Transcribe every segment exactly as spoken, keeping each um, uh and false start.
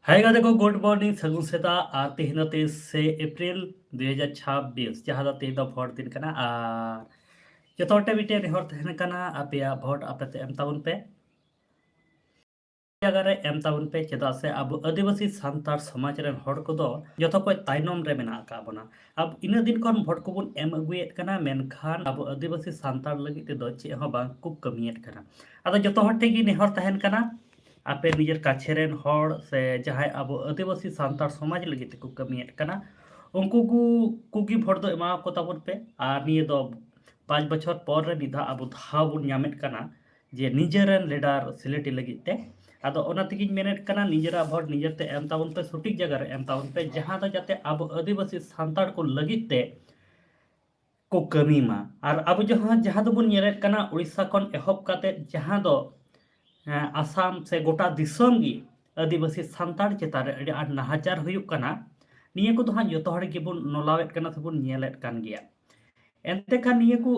ᱦᱟᱭ ᱜᱟᱛᱮ ᱠᱚ, good morning, ᱥᱟᱹᱜᱩᱱ ᱥᱮᱛᱟᱜ᱾ ᱟᱨ ᱛᱮᱦᱮᱧ ᱫᱚ ᱛᱮᱭᱤᱥ ᱥᱮ ᱮᱯᱨᱤᱞ ᱫᱩ ᱦᱟᱡᱟᱨ ᱪᱷᱟᱵᱵᱤᱥ, ᱡᱟᱦᱟᱸ ᱫᱚ ᱛᱮᱦᱮᱧ ᱫᱚ ᱵᱷᱳᱴ ᱫᱤᱱ ᱠᱟᱱᱟ᱾ ᱟᱨ ᱡᱚᱛᱚ ᱦᱚᱲ ᱴᱷᱮᱱ ᱢᱤᱫᱴᱮᱱ ᱱᱮᱦᱚᱨ ᱛᱟᱦᱮᱱ ᱠᱟᱱᱟ, ᱟᱯᱮᱭᱟᱜ ᱵᱷᱳᱴ ᱟᱯᱮ ᱛᱮ ᱮᱢ ᱛᱟᱵᱚᱱ ᱯᱮ, ᱡᱟᱭᱜᱟ ᱨᱮ ᱮᱢ ᱛᱟᱵᱚᱱ ᱯᱮ᱾ ᱪᱮᱫᱟᱜ ᱥᱮ ᱟᱵᱚ ᱟᱹᱫᱤᱵᱟᱹᱥᱤ ᱥᱟᱱᱛᱟᱲ ᱥᱚᱢᱟᱡᱽ ᱨᱮᱱ ᱦᱚᱲ ᱠᱚᱫᱚ ᱡᱚᱛᱚ ᱠᱷᱚᱱ ᱛᱟᱭᱱᱚᱢ ᱨᱮ ᱢᱮᱱᱟᱜ ᱟᱠᱟᱫ ᱵᱚᱱᱟ᱾ ᱟᱵ-, ᱤᱱᱟᱹᱜ ᱫᱤᱱ ᱠᱷᱚᱱ ᱵᱷᱳᱴ ᱠᱚᱵᱚᱱ ᱮᱢ ᱟᱹᱜᱩᱭᱮᱫ ᱠᱟᱱᱟ, ᱢᱮᱱᱠᱷᱟᱱ ᱟᱵᱚ ᱟᱹᱫᱤᱵᱟᱹᱥᱤ ᱥᱟᱱᱛᱟᱲ ᱞᱟᱹᱜᱤᱫ ᱛᱮᱫᱚ ᱪᱮᱫ ᱦᱚᱸ ᱵᱟᱝ ᱠᱚ ᱠᱟᱹᱢᱤᱭᱮᱫ ᱠᱟᱱᱟ᱾ ᱟᱫᱚ ᱡᱚᱛᱚ ᱦᱚᱲ ᱴᱷᱮᱱ ᱜᱮ ᱱᱮᱦᱚᱨ ᱛᱟᱦᱮᱱ ᱠᱟᱱᱟ, ᱟᱯᱮ ᱱᱤᱡᱮᱨ ᱠᱟᱪᱷᱮ ᱨᱮᱱ ᱦᱚᱲ ᱥᱮ ᱡᱟᱦᱟᱸᱭ ᱟᱵᱚ ᱟᱹᱫᱤᱵᱟᱹᱥᱤ ᱥᱟᱱᱛᱟᱲ ᱥᱚᱢᱟᱡᱽ ᱞᱟᱹᱜᱤᱫ ᱛᱮᱠᱚ ᱠᱟᱹᱢᱤᱭᱮᱫ ᱠᱟᱱᱟ, ᱩᱱᱠᱩ ᱠᱚ, ᱠᱚᱜᱮ ᱵᱷᱳᱴ ᱫᱚ ᱮᱢᱟ ᱠᱚ ᱛᱟᱵᱚᱱ ᱯᱮ᱾ ᱟᱨ ᱱᱤᱭᱟᱹ ᱫᱚ ᱯᱟᱸᱪ ᱵᱚᱪᱷᱚᱨ ᱯᱚᱨ ᱨᱮ ᱢᱤᱫ ᱫᱷᱟᱣ ᱟᱵᱚ ᱫᱷᱟᱣ ᱵᱚᱱ ᱧᱟᱢᱮᱫ ᱠᱟᱱᱟ ᱡᱮ ᱱᱤᱡᱮᱨᱮᱱ ᱞᱤᱰᱟᱨ ᱥᱤᱞᱮᱠᱴ ᱞᱟᱹᱜᱤᱫ ᱛᱮ᱾ ᱟᱫᱚ ᱚᱱᱟ ᱛᱮᱜᱮᱧ ᱢᱮᱱᱮᱫ ᱠᱟᱱᱟ, ᱱᱤᱡᱮᱨᱟᱜ ᱵᱷᱳᱴ ᱱᱤᱡᱮᱨ ᱛᱮ ᱮᱢ ᱛᱟᱵᱚᱱ ᱯᱮ, ᱥᱚᱴᱷᱤᱠ ᱡᱟᱭᱜᱟ ᱨᱮ ᱮᱢ ᱛᱟᱵᱚᱱ ᱯᱮ, ᱡᱟᱦᱟᱸ ᱫᱚ ᱡᱟᱛᱮ ᱟᱵᱚ ᱟᱹᱫᱤᱵᱟᱹᱥᱤ ᱥᱟᱱᱛᱟᱲ ᱠᱚ ᱞᱟᱹᱜᱤᱫ ᱛᱮ ᱠᱚ ᱠᱟᱹᱢᱤ ᱢᱟ᱾ ᱟᱨ ᱟᱵᱚ ᱡᱟᱦᱟᱸ, ᱡᱟᱦᱟᱸ ᱫᱚᱵᱚᱱ ᱧᱮᱞᱮᱫ ᱠᱟᱱᱟ, ᱩᱲᱤᱥᱥᱟ ᱠᱷᱚᱱ ᱮᱦᱚᱵ ᱠᱟᱛᱮ ᱡᱟᱦᱟᱸ ᱫᱚ, ᱦᱮᱸ, ᱟᱥᱟᱢ ᱥᱮ ᱜᱚᱴᱟ ᱫᱤᱥᱚᱢ ᱜᱮ ᱟᱹᱫᱤᱵᱟᱹᱥᱤ ᱥᱟᱱᱛᱟᱲ ᱪᱮᱛᱟᱱ ᱨᱮ ᱟᱹᱰᱤ ᱟᱸᱴ ᱱᱟᱦᱟᱪᱟᱨ ᱦᱩᱭᱩᱜ ᱠᱟᱱᱟ, ᱱᱤᱭᱟᱹ ᱠᱚᱫᱚ ᱦᱟᱸᱜ ᱡᱚᱛᱚ ᱦᱚᱲ ᱜᱮᱵᱚᱱ ᱱᱚᱞᱟᱣᱮᱫ ᱠᱟᱱᱟ ᱥᱮᱵᱚᱱ ᱧᱮᱞᱮᱫ ᱠᱟᱱ ᱜᱮᱭᱟ᱾ ᱮᱱᱛᱮ ᱠᱷᱟᱱ ᱱᱤᱭᱟᱹ ᱠᱚ,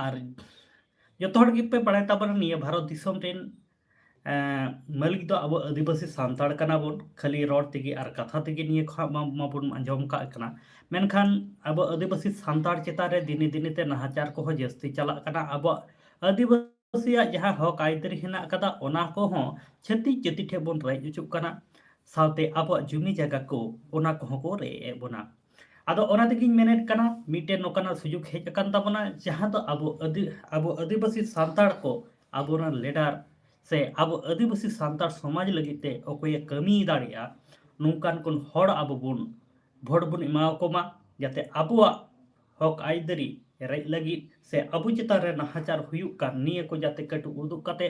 ᱟᱨ ᱡᱚᱛᱚ ᱦᱚᱲ ᱜᱮᱯᱮ ᱵᱟᱲᱟᱭ ᱛᱟᱵᱚᱱᱟ, ᱱᱤᱭᱟᱹ ᱵᱷᱟᱨᱚᱛ ᱫᱤᱥᱚᱢ ᱨᱮᱱ, ᱮᱸ, ᱢᱟᱹᱞᱤᱠ ᱫᱚ ᱟᱵᱚ ᱟᱹᱫᱤᱵᱟᱹᱥᱤ ᱥᱟᱱᱛᱟᱲ ᱠᱟᱱᱟ ᱵᱚᱱ᱾ ᱠᱷᱟᱹᱞᱤ ᱨᱚᱲ ᱛᱮᱜᱮ ᱟᱨ ᱠᱟᱛᱷᱟ ᱛᱮᱜᱮ ᱱᱤᱭᱟᱹ ᱠᱚ ᱦᱟᱸᱜ ᱢᱟ, ᱢᱟᱵᱚᱱ ᱟᱸᱡᱚᱢ ᱠᱟᱜ ᱠᱟᱱᱟ, ᱢᱮᱱᱠᱷᱟᱱ ᱟᱵᱚ ᱟᱹᱫᱤᱵᱟᱹᱥᱤ ᱥᱟᱱᱛᱟᱲ ᱪᱮᱛᱟᱱ ᱨᱮ ᱫᱤᱱᱮ ᱫᱤᱱᱮ ᱛᱮ ᱱᱟᱦᱟᱪᱟᱨ ᱠᱚᱦᱚᱸ ᱡᱟᱹᱥᱛᱤ ᱪᱟᱞᱟᱜ ᱠᱟᱱᱟ᱾ ᱟᱵᱚᱣᱟᱜ ᱟᱹᱫᱤᱵᱟᱹᱥᱤᱭᱟᱜ ᱡᱟᱦᱟᱸ ᱦᱚᱠ ᱟᱹᱭᱫᱟᱹᱨᱤ ᱦᱮᱱᱟᱜ ᱠᱟᱫᱟ, ᱚᱱᱟ ᱠᱚᱦᱚᱸ ᱪᱷᱟᱹᱛᱤᱠ ᱡᱟᱹᱛᱤ ᱴᱷᱮᱱ ᱵᱚᱱ ᱨᱮᱡ ᱦᱚᱪᱚᱜ ᱠᱟᱱᱟ, ᱥᱟᱶᱛᱮ ᱟᱵᱚᱣᱟᱜ ᱡᱩᱢᱤ ᱡᱟᱭᱜᱟ ᱠᱚ, ᱚᱱᱟ ᱠᱚᱦᱚᱸ ᱠᱚ ᱨᱮᱡ ᱮᱫ ᱵᱚᱱᱟ᱾ ᱟᱫᱚ ᱚᱱᱟ ᱛᱮᱜᱤᱧ ᱢᱮᱱᱮᱫ ᱠᱟᱱᱟ, ᱢᱤᱫᱴᱮᱱ ᱱᱚᱝᱠᱟᱱᱟᱜ ᱥᱩᱡᱳᱜᱽ ᱦᱮᱡ ᱟᱠᱟᱱ ᱛᱟᱵᱚᱱᱟ, ᱡᱟᱦᱟᱸ ᱫᱚ ᱟᱵᱚ ᱟᱹᱫᱤ-, ᱟᱵᱚ ᱟᱹᱫᱤᱵᱟᱹᱥᱤ ᱥᱟᱱᱛᱟᱲ ᱠᱚ, ᱟᱵᱚᱨᱮᱱ ᱞᱤᱰᱟᱨ ᱥᱮ ᱟᱵᱚ ᱟᱹᱫᱤᱵᱟᱹᱥᱤ ᱥᱟᱱᱛᱟᱲ ᱥᱚᱢᱟᱡᱽ ᱞᱟᱹᱜᱤᱫ ᱛᱮ ᱚᱠᱚᱭᱮ ᱠᱟᱹᱢᱤ ᱫᱟᱲᱮᱭᱟᱜᱼᱟ, ᱱᱚᱝᱠᱟᱱ ᱠᱚ ᱦᱚᱲ ᱟᱵᱚ ᱵᱚᱱ ᱵᱷᱳᱴ ᱵᱚᱱ ᱮᱢᱟ ᱠᱚ ᱢᱟ, ᱡᱟᱛᱮ ᱟᱵᱚᱣᱟᱜ ᱦᱚᱠ ᱟᱹᱭᱫᱟᱹᱨᱤ ᱨᱮᱡ ᱞᱟᱹᱜᱤᱫ ᱥᱮ ᱟᱵᱚ ᱪᱮᱛᱟᱱ ᱨᱮ ᱱᱟᱦᱟᱪᱟᱨ ᱦᱩᱭᱩᱜ ᱠᱟᱱ, ᱱᱤᱭᱟᱹ ᱠᱚ ᱡᱟᱛᱮ ᱠᱟᱹᱴᱩᱵ ᱩᱫᱩᱜ ᱠᱟᱛᱮ,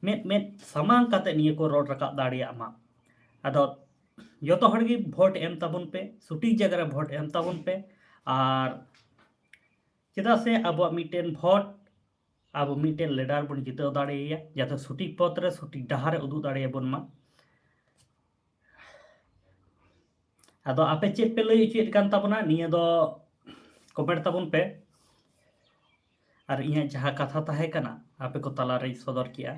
ᱢᱮᱫ ᱢᱮᱫ ᱥᱟᱢᱟᱝ ᱠᱟᱛᱮ ᱱᱤᱭᱟᱹ ᱠᱚ ᱨᱚᱲ ᱨᱟᱠᱟᱵ ᱫᱟᱲᱮᱭᱟᱜ ᱢᱟ᱾ ᱟᱫᱚ ᱡᱚᱛᱚ ᱦᱚᱲ ᱜᱮ ᱵᱷᱳᱴ ᱮᱢ ᱛᱟᱵᱚᱱ ᱯᱮ, ᱥᱚᱴᱷᱤᱠ ᱡᱟᱭᱜᱟ ᱨᱮ ᱵᱷᱳᱴ ᱮᱢ ᱛᱟᱵᱚᱱ ᱯᱮ᱾ ᱟᱨ ᱪᱮᱫᱟᱜ ᱥᱮ ᱟᱵᱚᱣᱟᱜ ᱢᱤᱫᱴᱮᱱ ᱵᱷᱳᱴ ᱟᱵᱚ ᱢᱤᱫᱴᱮᱱ ᱞᱤᱰᱟᱨ ᱵᱚᱱ ᱡᱤᱛᱟᱹᱣ ᱫᱟᱲᱮᱭᱟᱭᱟ, ᱡᱟᱛᱮ ᱥᱚᱴᱷᱤᱠ ᱯᱚᱛᱷ ᱨᱮ ᱥᱚᱴᱷᱤᱠ ᱰᱟᱦᱟᱨ ᱮ ᱩᱫᱩᱜ ᱫᱟᱲᱮᱭᱟᱵᱚᱱ ᱢᱟ᱾ ᱟᱫᱚ ᱟᱯᱮ ᱪᱮᱫ ᱯᱮ ᱞᱟᱹᱭ ᱦᱚᱪᱚᱭᱮᱫ ᱠᱟᱱ ᱛᱟᱵᱚᱱᱟ, ᱱᱤᱭᱟᱹ ᱫᱚ ᱠᱚᱢᱮᱱᱴ ᱛᱟᱵᱚᱱ ᱯᱮ᱾ ᱟᱨ ᱤᱧᱟᱹᱜ ᱡᱟᱦᱟᱸ ᱠᱟᱛᱷᱟ ᱛᱟᱦᱮᱸ ᱠᱟᱱᱟ, ᱟᱯᱮ ᱠᱚ ᱛᱟᱞᱟᱨᱮᱧ ᱥᱚᱫᱚᱨ ᱠᱮᱜᱼᱟ᱾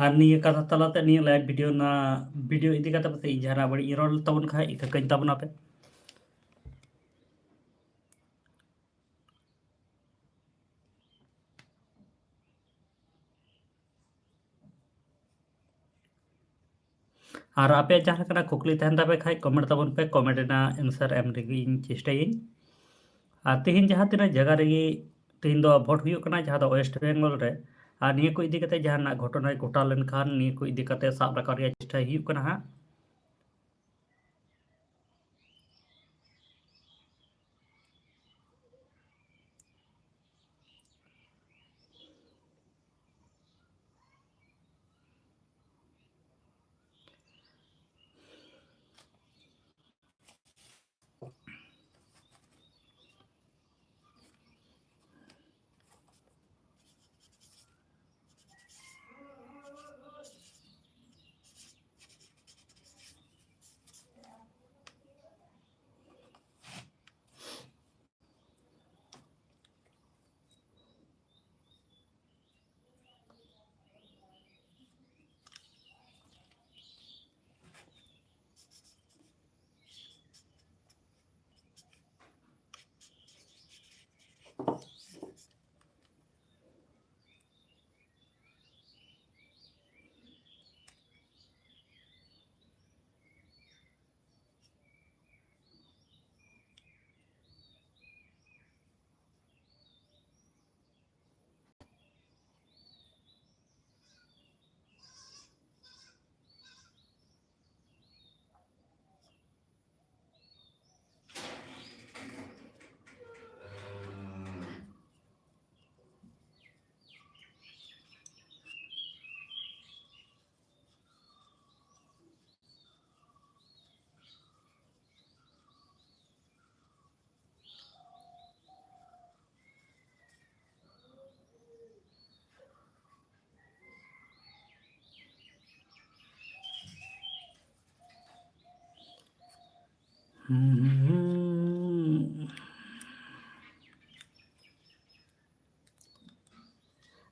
ᱟᱨ ᱱᱤᱭᱟᱹ ᱠᱟᱛᱷᱟ ᱛᱟᱞᱟᱛᱮ ᱱᱤᱭᱟᱹ live video ᱱᱟ, video ᱤᱫᱤ ᱠᱟᱛᱮ ᱯᱟᱥᱮᱡ ᱤᱧ ᱡᱟᱦᱟᱱᱟᱜ ᱵᱟᱹᱲᱤᱡ ᱤᱧ ᱨᱚᱲ ᱛᱟᱵᱚᱱ ᱠᱷᱟᱡ ᱤᱠᱟᱹ ᱠᱟᱹᱧ ᱛᱟᱵᱚᱱᱟ ᱯᱮ᱾ ᱟᱨ ᱟᱯᱮᱭᱟᱜ ᱡᱟᱦᱟᱸ ᱞᱮᱠᱟᱱᱟᱜ ᱠᱩᱠᱞᱤ ᱛᱟᱦᱮᱱ ᱛᱟᱯᱮ ᱠᱷᱟᱡ, comment ᱛᱟᱵᱚᱱ ᱯᱮ, comment ᱨᱮᱱᱟᱜ answer ᱮᱢ ᱨᱮᱜᱮ ᱤᱧ ᱪᱮᱥᱴᱟᱭᱟᱹᱧ᱾ ᱟᱨ ᱛᱮᱦᱮᱧ ᱡᱟᱦᱟᱸ ᱛᱤᱱᱟᱹᱜ ᱡᱟᱭᱜᱟ ᱨᱮᱜᱮ ᱛᱮᱦᱮᱧ ᱫᱚ vote ᱦᱩᱭᱩᱜ ᱠᱟᱱᱟ, ᱡᱟᱦᱟᱸ ᱫᱚ West Bengal ᱨᱮ, ᱟᱨ ᱱᱤᱭᱟᱹ ᱠᱚ ᱤᱫᱤ ᱠᱟᱛᱮ ᱡᱟᱦᱟᱱᱟᱜ ᱜᱷᱚᱴᱚᱱᱟ ᱜᱷᱚᱴᱟᱣ ᱞᱮᱱᱠᱷᱟᱱ ᱱᱤᱭᱟᱹ ᱠᱚ ᱤᱫᱤ ᱠᱟᱛᱮ ᱥᱟᱵ ᱨᱟᱠᱟᱵ ᱨᱮᱭᱟᱜ ᱪᱮᱥᱴᱟᱭ ᱦᱩᱭᱩᱜ ᱠᱟᱱᱟ ᱦᱟᱸᱜ᱾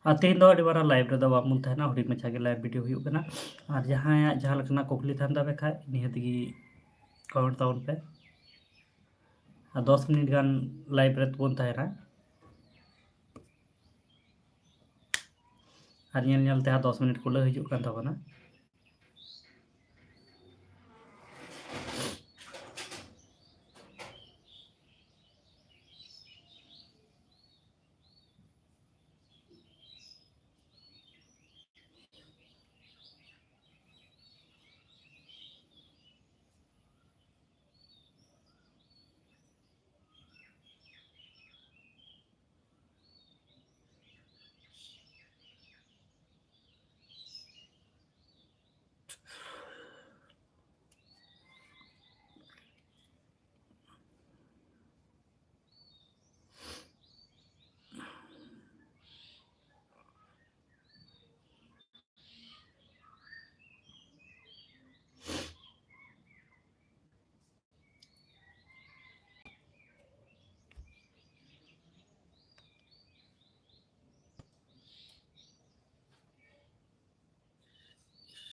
ᱟᱨ ᱛᱮᱦᱮᱧ ᱫᱚ ᱟᱹᱰᱤ ᱢᱟᱨᱟᱝ live ᱨᱮᱫᱚ ᱵᱟᱵᱚᱱ ᱛᱟᱦᱮᱱᱟ, ᱦᱩᱰᱤᱧ ᱢᱟᱪᱷᱟ ᱜᱮ live video ᱦᱩᱭᱩᱜ ᱠᱟᱱᱟ᱾ ᱟᱨ ᱡᱟᱦᱟᱸᱭᱟᱜ ᱡᱟᱦᱟᱸ ᱞᱮᱠᱟᱱᱟᱜ ᱠᱩᱠᱞᱤ ᱛᱟᱦᱮᱱ ᱛᱟᱯᱮ ᱠᱷᱟᱡ, ᱱᱤᱦᱟᱹᱛ ᱜᱮ comment ᱛᱟᱵᱚᱱ ᱯᱮ᱾ ᱟᱨ ᱫᱚᱥ ᱢᱤᱱᱤᱴ ᱜᱟᱱ live ᱨᱮ ᱵᱚᱱ ᱛᱟᱦᱮᱱᱟ᱾ ᱟᱨ ᱧᱮᱞ ᱧᱮᱞ ᱛᱮ ᱦᱟᱸᱜ ᱫᱚᱥ ᱢᱤᱱᱤᱴ ᱠᱩᱞᱟᱹᱣ ᱦᱤᱡᱩᱜ ᱠᱟᱱ ᱛᱟᱵᱚᱱᱟ᱾